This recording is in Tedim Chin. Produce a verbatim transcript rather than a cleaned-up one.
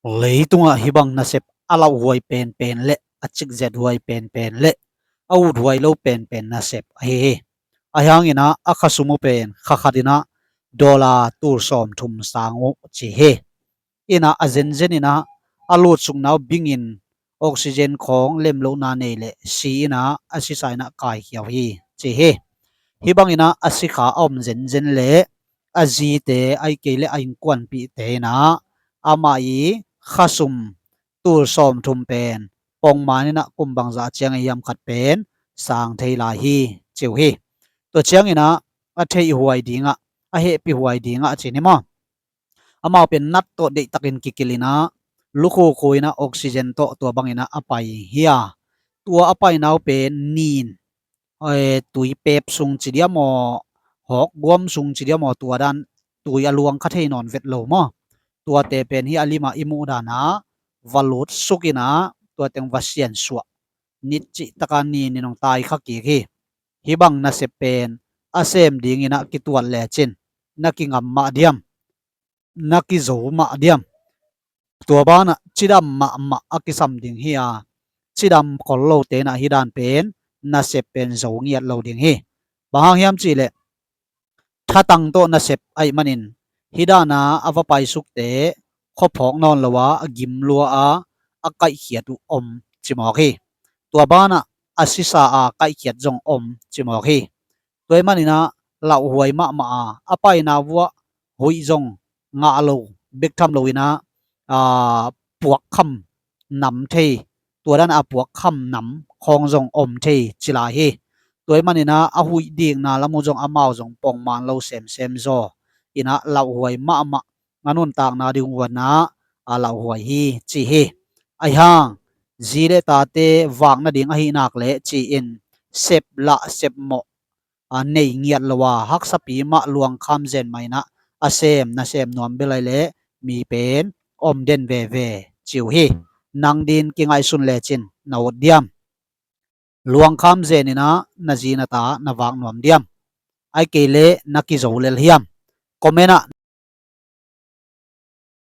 Leitungah hih bang nasep a lauhhuai penpen le a cikzet huai penpen le a uthuai lo penpen nasep ahi hi. Ahi hangin ah a khasum uh pen kha khatin ah dollar tul sawmthum sang uh ci hi. In ah a zenzen in ah a lutsukna uh bingin oxygen khawng lem lohna nei leh si in ah a sisa in ah kaikhia uh hi ci hi. Hih bangin ah a sikha a om zenzen le a zite, ahih kei leh a innkuanpihte in ah amah i khasum tul sawmthum pen pongman in ah kum bangzah ciang a hiam khat pen sang thei lai hi ci uh hi. Tua ciangin ah a theihhuai dingah, a hehpihhuai dingah ci ni maw, amau pen nat tawh deihtakin kikilh in ah lukhukhu in ah oxygen tawh tua bangin ah a pai hi a, tua a paina uh pen nin, eh, tuipep sung ci diam aw, hawkguam sung ci diam aw, tua dan tui a luang kha thei nawn vet lo maw? Tuate pen hih a limah i muh dan ah va lutsuk in ah tua teng va siansuah, nit cihtaka nin in hong tai kha kik hi. Hih bang nasep pen a sem dingin ah kituat lecin na kingam mah diam, na kizo mah diam? Tua banah cidam mahmah a kisam ding hi a, cidam khol lote in ah hih dan pen nasep pen zo ngiat lo ding hi. Bang hang hiam cih leh thatang tawh nasep ahih manin hih dan a a va paisukte khuaphawk nawn lo a, a gim lua a, a kaihkhiat uh om ci mawk hi. Tua banah a sisa a kaihkhiat zong om ci mawk hi. Tua ahih manin ah lauhhuai mahmah a, a paina vuah huih zong ngah lo bek tham lo in ah, aa, puakkham nam thei, tua dan a puakkham nam khawng zong om thei ci lai hi. Tua ahih manin ah a huih dikna lam uh zong amau zong pongman lo semsem zaw in ah lauhhuai mahmah, a nuntakna ding uh in ah a lauhhuai hi ci hi. Ahi hang zi le tate vak nading ahih nak leh ci-in sep lah sep mawh a nei ngiat lo a, haksapi mah luangkham zen mah in ah a sem na sem nuam bel ahih leh mi pen om den veve ci uh hi. Nang din kingaihsun lecin na ut diam? Luangkham zen in ah na zi na ta na vak nuam diam? Ahih kei leh na kizo lel hiam? Comment ah